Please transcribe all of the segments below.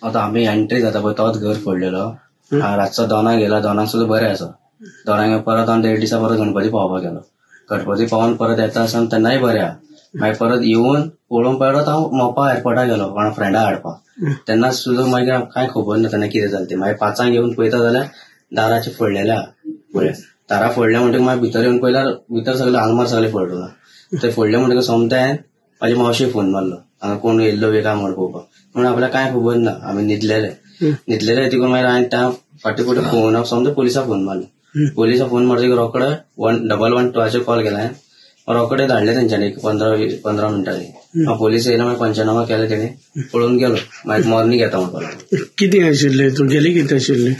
आतां आमी एंट्री जाता पळय तोच घर फोडलेलो. रातचो 2 गेला, 2 सुद्दां बरें आसा. 2 परत हांव 1.5 दिसा परत गणपती पावोवपाक गेलो. गणपती पावोवन परत येता आसतना तेन्नाय बरें आहा. मागीर परत येवन पळोवन परत हांव मोपा एअरपोर्टार गेलो कोणा फ्रेंडा हाडपाक. तेन्ना सुद्दां मागीर कांय खबर ना तेन्ना कितें जालें तें. मागीर 5 येवन पळयता जाल्यार दाराचे फोडलेले आहा. पळय दारां फोडले म्हणटकीर मागीर भितर येवन पळयल्यार भितर सगळे आलमार सगळे फोडला. ते फोडले म्हणटकीर सोमतें हांवें म्हाजे मावशेक फोन मारलो, हांगा कोण येयल्लो बी काय म्हण पळोवपाक. म्हणून आपल्याक कांय खबर ना, आमी न्हिदलेले. न्हिदलेले तिकून मागीर हांवें त्या फाटीं फुडें फोन सोमतें पोलिसाक फोन मारलो. पोलिसाक फोन मारतकीर रोकडे 1112 कॉल केला हांवें. रोकडे धाडले तेंच्यांनी 15 मिनटांनी. पोलीस येयले, मागीर पंचनामा केले तेणी, पळोवन गेलो. मागीर मॉर्निंग येता म्हणपाक लागलो. कितें आशिल्लें तुगेलें? कितें आशिल्लें?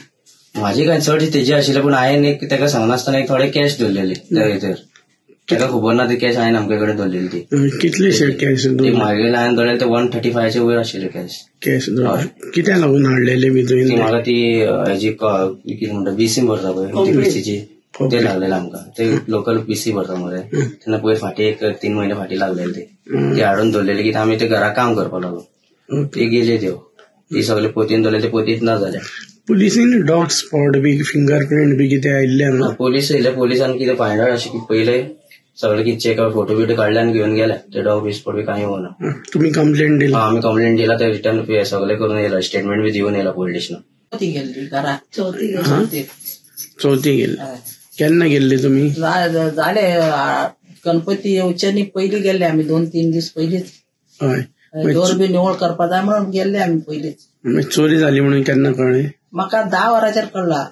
म्हाजी कांय चड तेजी आशिल्ले, पूण हांवें एक तेका सांगनासतना एक थोडे कॅश दवरलेली त्या भितर. तेका खबर ना ती कॅश हांवें आमचे कडेन दवरलेली ती. कितलेशे कॅश ती मागीर हांवें दवरलेले ते 135 वयर आशिल्ले कॅश. कॅश कित्याक लागून हाडलेले बी तुवें? ती म्हाका ती हेजी कितें म्हणटा बीसी भरता पळय, ती बीसीची ते लागलेले आमकां. ते लोकल बीसी भरता मरे, तेन्ना पयर फाटीं एक 3 म्हयने फाटीं लागलेले ते. ती हाडून दवरलेली की आमी ते घरा काम करपाक लागलो. ती गेली त्यो, ती सगळे पोतीन दवरलेले, ते पोतीत ना जाले. पुलिसीन डॉग स्पॉट बी फिंगर प्रिंट बी कितें आयिल्लें हांगा? पोलीस येयले, पोलिसान कितें फायंड आवट अशें पयलें सगळें कितें चेक आवट फोटो बिटो काडले आनी घेवन गेले. ते डॉग बी स्पॉट बी कांय येवना. तुमी कंप्लेंट दिली? आमी कंप्लेंट दिला, ते रिटर्न सगळें करून येयला, स्टेटमेंट बी दिवन येयला पोलीस स्टेशनार. चवथी गेल्ली घरा. चवथी गेली. चवथी गेल्ली. केन्ना गेल्ली तुमी? जाले गणपती येवचे न्ही पयलीं गेल्ले आमी, 2-3 दीस पयलींच. हय. डोर बी निवळ करपा जाय म्हणून गेल्ले आमी पयलींच. चोरी जाली म्हणून केन्ना कळ्ळें? म्हाका 10 वरांचेर कळ्ळा.